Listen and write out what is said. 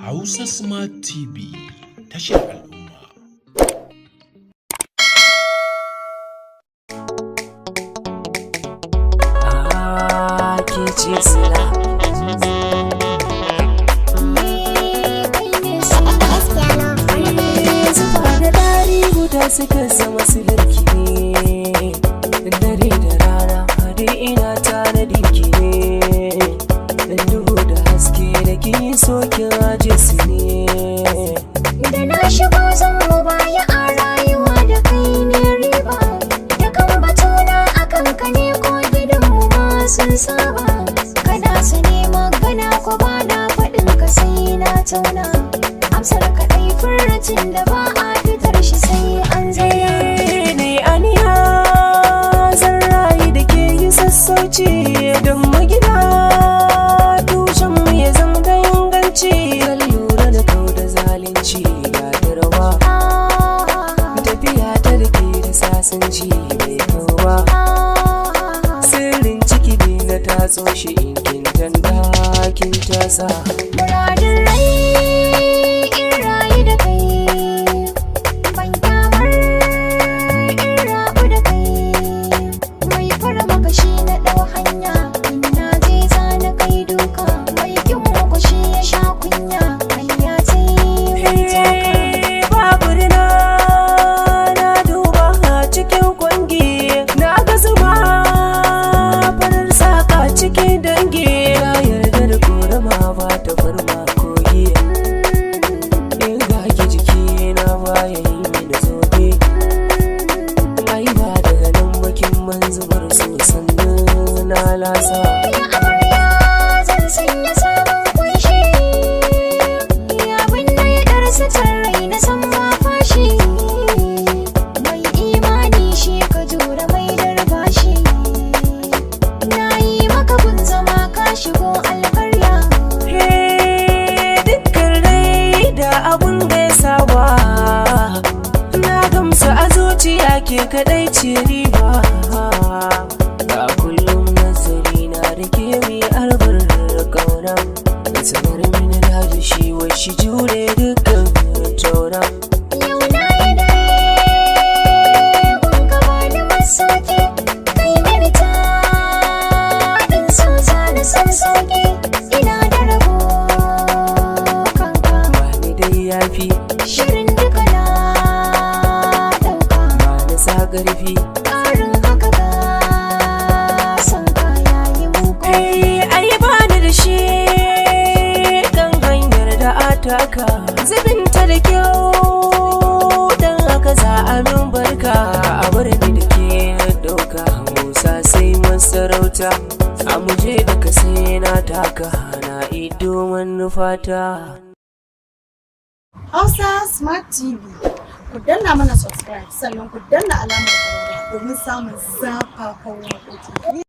Hausa Smart TV, tashar al'umma. Ke ce sila. Zufa da dari guda suka zama silarki ne. Dare da rana dai ina tanadin ki ne. Duhu da haske da kin so kin aje su ne. Da na shigo zan mu baya a rayuwa da kai ne riba. Da kan batuna akan ka ne, ko gidanmu ma sun saba. Kana su ne magana ko ba na faɗin ka sai na tauna. Amsar kaɗai furcin da ba a fitar shi sai an zauna. Ne aniya zan rayu da ke, yi sassauci don mu gina tushen mu ya zama da inganci. Zan lura da kau da zalunci ga rawa, tafiya ta da ke da sasanci bai kawa. Sirrin ciki ne na tatso shi, in kin tanda kin tasa. Muradin rai in rayu da kai, ban kyamar in rabu da kai. Mai fara makashi na ɗau hanya, in na je za na kai duka. Mai kin muku shi ya sha kunya, hanya ce mai taka. Babu rina na duba cikin kwangi, na ga zuma farar saka cikin dangi. Na yarda da korama ba ta farma kogi. In ga ki, jiki na baya yi mini zobe. Ai ba daga nan bakin man zubar so, sannan na lasa. Ya amarya, zan sanya sabon kunshi. Abin da ya ɗarsa rai na san ba fashi. Mai imani shi ka jura mai darbashi. Na yi maka kun zama ka shigo alkarya. Dukkan rai da abun da ya saba, na gamsu a zuciya ke kadai ce riba. A kullum nazari na rike mai albar kauna, sanar mini na ji shi shi jure dukkan tauna. Yau na yi dare gunka, bani masauki. Kai mini taɗin so na san sauki. Ina da rabo kanka. Ba ni dai yafi. Shirin duka na ɗauka. Ba ni sa ƙarfi. Ƙarin haka ga son ka yayi mun. Ai ba ni da shi kan hanyar da ataka zubinta da kyau, dan haka za a min barka. A bar ni da ke dauka Musa sai masarauta, a muje da ka sai na taka na ido manufata. Hausa Smart TV. Ku danna mana subscribe, sannan ku danna alamar ƙararrawa domin samun zafafan waƙoƙi.